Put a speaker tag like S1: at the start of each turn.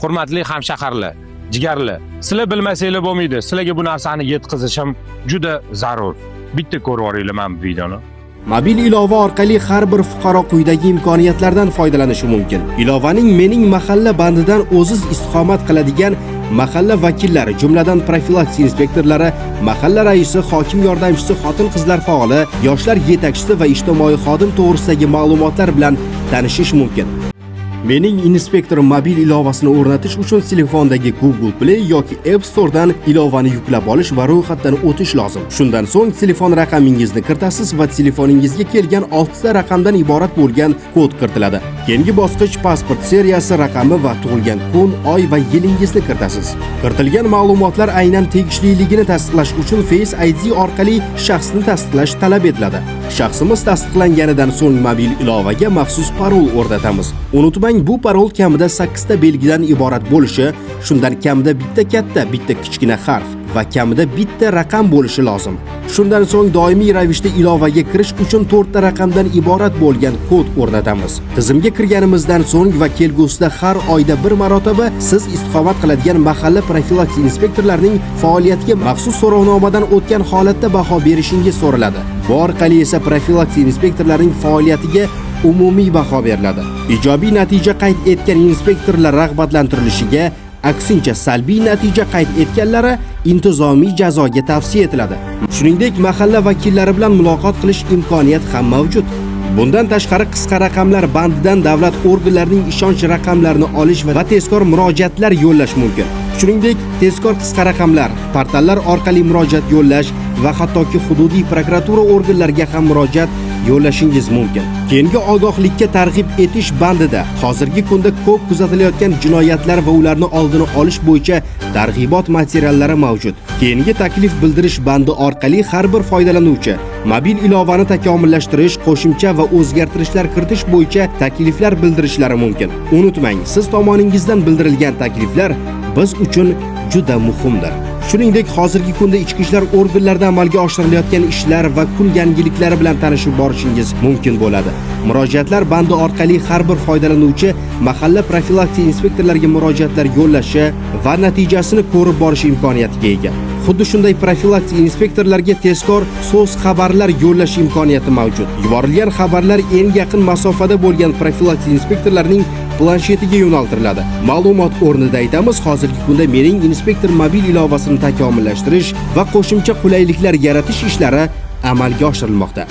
S1: Hurmatli hamshaharlar, jigarlar, sizlar bilmasanglar bo'lmaydi. Sizlarga bu narsani yetkazishim juda zarur. Bitta ko'rib yuboringlar mana bu videoni.
S2: Mobil ilova orqali har bir fuqaro quyidagi imkoniyatlardan foydalanishi mumkin. Ilovaning "Mening mahalla" bandidan o'ziz istiqomat qiladigan mahalla vakillari, jumladan profilaktika inspektorlari, mahalla raisi, hokim yordamchisi, xotin-qizlar faoli, yoshlar yetakchisi va ijtimoiy xodim to'g'risidagi ma'lumotlar bilan tanishish mumkin. "Mening inspektor" mobil ilovasini o'rnatish uchun telefondagi Google Play yoki App Store'dan ilovani yuklab olish va ro'yxatdan o'tish lozim. Shundan so'ng telefon raqamingizni kiritasiz va telefoningizga kelgan 6 ta raqamdan iborat bo'lgan kod kiritiladi. Keyingi bosqich: pasport seriyasi raqami va tug'ilgan kun, oy va yilingizni kiritasiz. Kiritilgan ma'lumotlar aynan tegishliligini tasdiqlash uchun Face ID orqali shaxsni tasdiqlash talab etiladi. Shaxsimiz tasdiqlanganidan so'ng mobil ilovaga maxsus parol o'rnatamiz. Unutmang, bu parol kamida 8 ta belgidan iborat bo'lishi, shundan kamida bitta katta, bitta kichkina harf va kamida bitta raqam bo'lishi lozim. Shundan so'ng doimiy ravishda ilovaga kirish uchun 4 ta raqamdan iborat bo'lgan kod o'rnatamiz. Tizimga kirganimizdan so'ng va kelgusida har oyda bir marotaba siz istiqomat qiladigan mahalla profilaktika inspektorlarining faoliyatiga maxsus so'rovnomadan o'tgan holatda baho berishingiz so'raladi. Bu orqali esa profilaktika inspektorlarining faoliyatiga umumiy baho beriladi. Ijobiy natija qayd etgan inspektorlar rag'batlantirilishiga, aksincha salbiy natija qayd etganlari intizomiy jazoga tavsiya etiladi. Shuningdek, mahalla vakillari bilan muloqot qilish imkoniyati ham mavjud. Bundan tashqari, qisqa raqamlar bandidan davlat organlarining ishonch raqamlarini olish va tezkor murojaatlar yo'llash mumkin. Shuningdek, tezkor qisqa raqamlar, portallar orqali murojaat yo'llash va hattoki hududiy prokuratura organlariga ham murojaat yo'llashingiz mumkin. Keyingi "Ogohlikka targ'ib etish" bandida hozirgi kunda ko'p kuzatilayotgan jinoyatlar va ularni oldini olish bo'yicha targ'ibot materiallari mavjud. Keyingi "Taklif bildirish" bandi orqali har bir foydalanuvchi mobil ilovani takomillashtirish, qo'shimcha va o'zgartirishlar kiritish bo'yicha takliflar bildirishlari mumkin. Unutmang, siz tomoningizdan bildirilgan takliflar biz uchun juda muhimdir. Shuningdek, hozirgi kunda ichki ishlar organlarida amalga oshirilayotgan ishlar va kun yangiliklari bilan tanishib borishingiz mumkin bo'ladi. "Murojaatlar" bandi orqali har bir foydalanuvchi mahalla profilaktika inspektorlariga murojaatlar yo'llashi va natijasini ko'rib borish imkoniyatiga ega. Xuddi shunday profilaktika inspektorlarga tezkor so'z xabarlar yo'llash imkoniyati mavjud. Yuborilgan xabarlar eng yaqin masofada bo'lgan profilaktika inspektorlarining planshetiga yo'naltiriladi. Ma'lumot o'rnida aytamiz, hozirgi kunda "Mening inspektor" mobil ilovasini takomillashtirish va qo'shimcha qulayliklar yaratish ishlari amalga oshirilmoqda.